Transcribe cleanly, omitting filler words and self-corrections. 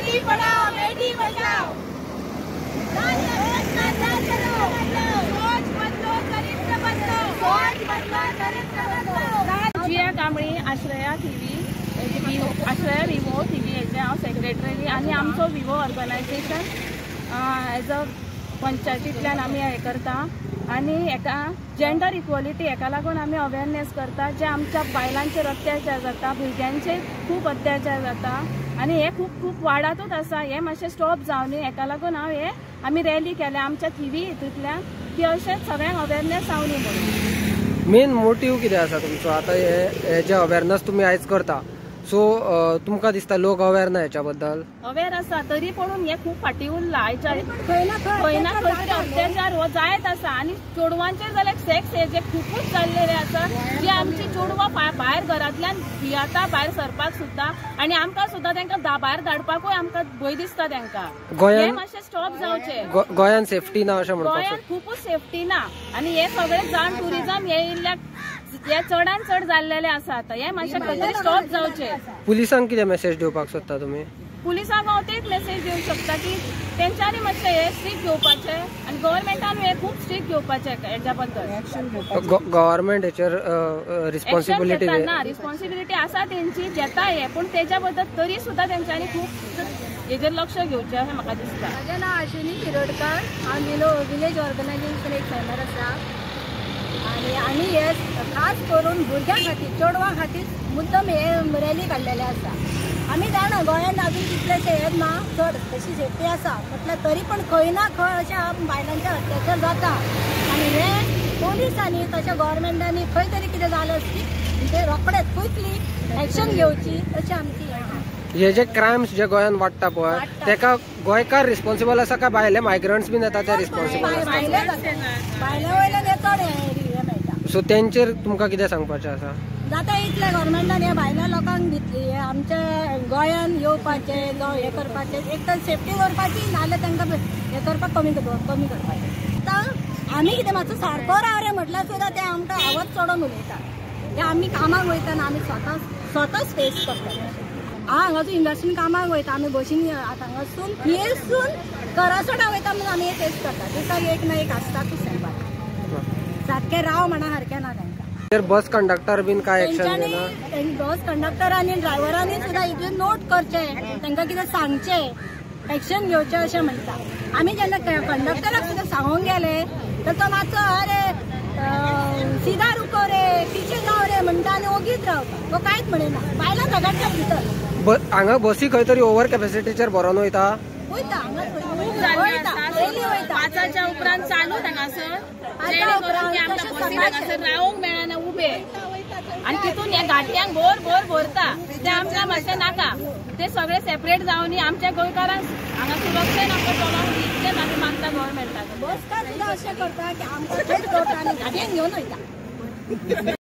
बेटी पढ़ाओ बेटी बचाओ, सोच बदलो चरित्र बदलो, सोच बदलो चरित्र बदलो। जिया कांबळी, आश्रया थिवी, आश्रया विवो थिवी हेजे हांव सेक्रेटरी आनी आमचो विवो ऑर्गनायझेशन एज अ पंचायतींतल्यान आमी हें करता आनी हेका जेंडर इक्वॉलिटी हेका लागून आमी अवेरनेस करता। जे आमच्या बायलांचेर अत्याचार जाता, भुरग्यांचेर खूब अत्याचार जाता आनी हे खूब खूब वाडातूच आसा, हे मातशें स्टॉप जावनी हेका लागून हांव हे आमी रॅली केल्या आमच्या थिवी हितूंतल्यान की अशें सगळ्यांक अवेरनेस जावनी म्हणून। मेन मोटीव कितें आसा तुमचो आतां हे जे अवेरनेस तुमी आयज करता, सो तुमकां दिसता लोक अवेर ना हेच्या बद्दल? अवेर आसा तरी पणून हे खूब फाटीं उरला। खंय ना खंय तरी अत्याचार हो जायत आसा आनी चेडवांचेर जाल्यार सेक्स हे जे खुबूच जाल्लेले आसा, जे आमची चेडवां भायर घरांतल्यान भियेता भायर सरपाक सुद्दां आनी आमकां सुद्दां तांकां भायर धाडपाकूय आमकां भंय दिसता तांकां। हे मातशें स्टॉप जावचें। गोंयान सेफ्टी ना अशें म्हणपाक? गोंयान खुबूच सेफ्टी ना आनी हे सगळे जाण ट्युरिजम हे इल्ल्याक हे चडान चड जाल्लेले आसा आतां, हे मातशें खंय तरी स्टॉप जावचें। पुलिसांक कितें मेसेज दिवपाक सोदता तुमी? पुलिसांक हांव तेच मेसेज दिवंक शकता की तेंच्यांनी मातशें हे स्ट्रीक घेवपाचें आनी गव्हर्मेंटान हे खूब स्ट्रीक घेवपाचें हेच्या बद्दल। गव्हर्मेंट हेचेर रिस्पॉन्सिबिलिटी ना, रिस्पॉन्सिबिलिटी आसा तेंची, घेता हे, पूण तेच्या बद्दल तरी सुद्दां तेंच्यांनी खूब हेजेर लक्ष घेवचें अशें म्हाका दिसता। म्हाजें नांव अश्विनी शिरोडकर, हांव विलेज ऑर्गनायझेशन एक मेंबर आसा आनी आमी हे खास करून भुरग्यां खातीर, चेडवां खातीर मुद्दम हे रॅली काडलेले आसा। आमी जाणा गोंयांत अजून तितलेशे हे ना, चड तशी सेफ्टी आसा म्हटल्यार तरी पण खंय ना खंय अशें बायलांचे अत्याचार जाता आनी हे पोलिसांनी तशें गव्हर्मेंटांनी खंय तरी कितें जालें की रोखडेच क्विकली एक्शन घेवची अशें आमची। हे जे क्रायम्स जे गोंयांत वाडटा पळय तेका गोंयकार रिस्पॉन्सिबल आसा काय भायले मायग्रंट्स बीन येता ते रिस्पॉन्सिबल आसा? भायले वयल्यान हे चड हे मेळटा। सो तेंचेर तुमकां कितें सांगपाचें आसा? जाता इतले गव्हर्मेंटान हे भायल्या लोकांक दितली, हे आमच्या गोंयान येवपाचें जावं हें करपाचें, एक तर सेफ्टी दवरपाची नाजाल्यार तांकां हें करपाक कमी करपाचें। आतां आमी कितें मातसो सारको राव रे म्हटल्यार सुद्दां ते आमकां आवाज चडोवन उलयता। ते आमी कामाक वयतना आमी स्वताच फेस करता। हांव हांगासून इंडस्ट्रीन कामाक वयता, आमी बशीन हांगासून थंयसून करासोडा वयता म्हणून आमी हे फेस करता। दिसाक एक ना एक आसतातूच सारकें राव म्हणा सारकें ना तांकां। बस कंडक्टर बीन काय एक्शन घेना? बस कंडक्टर आनी ड्रायव्हरांनी सुद्दां इतलें नोट करचें, तांकां कितें सांगचें, एक्शन घेवचें अशें म्हणटा। आमी जेन्ना कंडक्टराक सुद्दां सांगूंक गेले तर तो मातसो अरे सीधा रुको रे, पिछे जाव रे म्हणटा आनी ओगीच रावता, तो कांयच म्हणिना। बायलां झगडटा भितर। हांगा बसी खंय तरी ओवर कॅपॅसिटीचेर भरोन वयता? वयता, पांचाच्या उपरांत चालू हांगासर, हांगासर रावंक मेळना उबे आनी तितून हे गाडयांक भोर भोर भरता, ते आमकां मातशें नाका। ते सगळे सेपरेट जावनी आमच्या गोंयकारांक हांगा सुरक्षेन आमकां चलोवंक इतलेंच आमी मागता गव्हर्मेंटाक। बसकार सुद्दां अशें करता की आमकां थंयच दवरता आनी गाडयेन घेवन वयता।